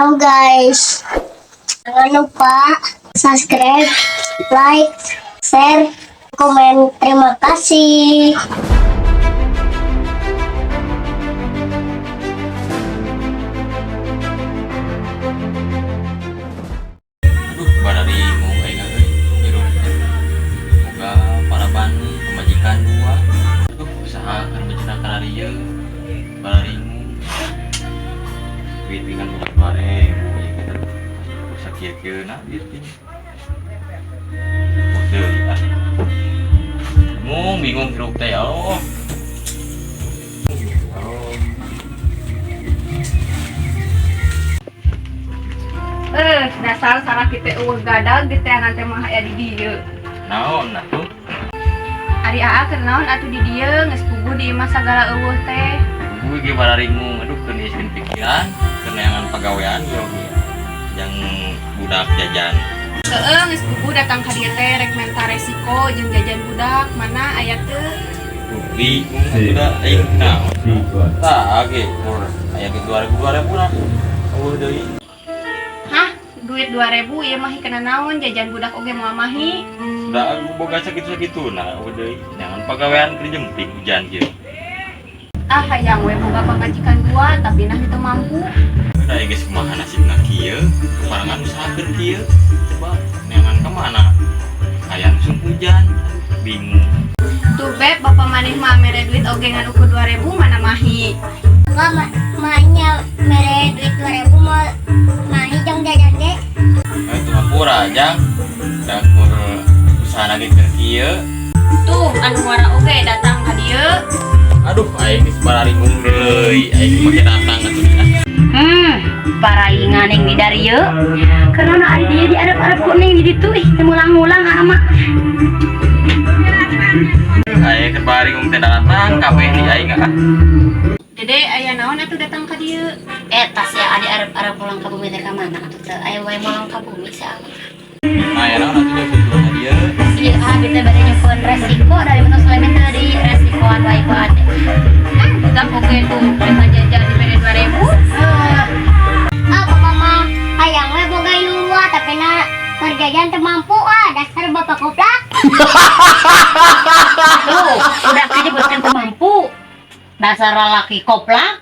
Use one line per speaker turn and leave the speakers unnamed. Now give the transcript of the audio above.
Halo guys, jangan lupa subscribe, like, share, komen. Terima kasih.
Aduh, bararingung aing euy. Hirup teh. Boga paraban pamajikan dua. Aduh, usaha keur becenah kana dieu. Bararingung. Duit dengan boga 2000 ieu teh. Sakieu-kieuna duit teh. Oh, deui ah. Bingung, bingung hirup teh ya Allah. Oh.
Eh, dasar salah kita euweuh gadag di teangan teh mah aya di dieu.
Naon atuh?
Ari aa keur naon atuh di dieu, geus puguh di imah sagala euweuh teh.
Gue ge bararingung, aduh, keur niiskeun pikiran, keur neangan pagawean yo ge. Yang budak jajan.
Heeh, geus puguh datang ka dieu teh rek menta resiko jeung jajan budak, mana aya teu?
Bingung udah aing naon. Tah ge kur aya ge 2000 2000 lah. Euweuh deui.
Hah, duit 2000 ieu mah kena naon, jajan budak oge moal mahi.
Da aku boga sakitu-sakitu nah euweuh deui. Neangan pagawean keur jempling hujan kieu.
Ah, hayang we boga pamajikan dua tapi nah teu mampu.
Udah aing geus kumaha nasibna kieu, barengan usaha keur kieu. Coba neangan ka mana? Aya musim hujan, bingung.
Tuh beb, bapak maneh mah mere duit oge ngan ukur 2000, mana mahi.
Enggak, maknya mere duit 2000 mau mahi jang jajan ge.
Eh, itu hampura jang. Da kur usaha lagi keur kieu.
Tuh, anu wara oge datang ka dieu.
Aduh, aing geus bararingung deui. Aing make datang atuh ah.
Paraingan neng di darieu. Karena ari dia di arep-arep ku neng di ditu ih teu mulang-mulang ama.
Aing keur bararingung teh datang kabeh di aing ah.
Dede, aya naon atuh datang ka dieu?
Eh, tas ya adi arep-arep pulang ka bumi teh ka mana atuh teh? Aya wae mulang ka bumi sia.
Aya naon atuh jeung tujuan dieu?
Iya, ah kita bade nyumpun resiko dari bentuk selemen teh di resikoan wae ku ade.
Budak oge tuh mereka jajan dibere 2000.
Ah, bapak mah hayang we boga dua tapi na keur jajan teu mampu ah, dasar bapak koplak.
Tuh, udah kejebutkan teu mampu. Dasar lalaki koplak.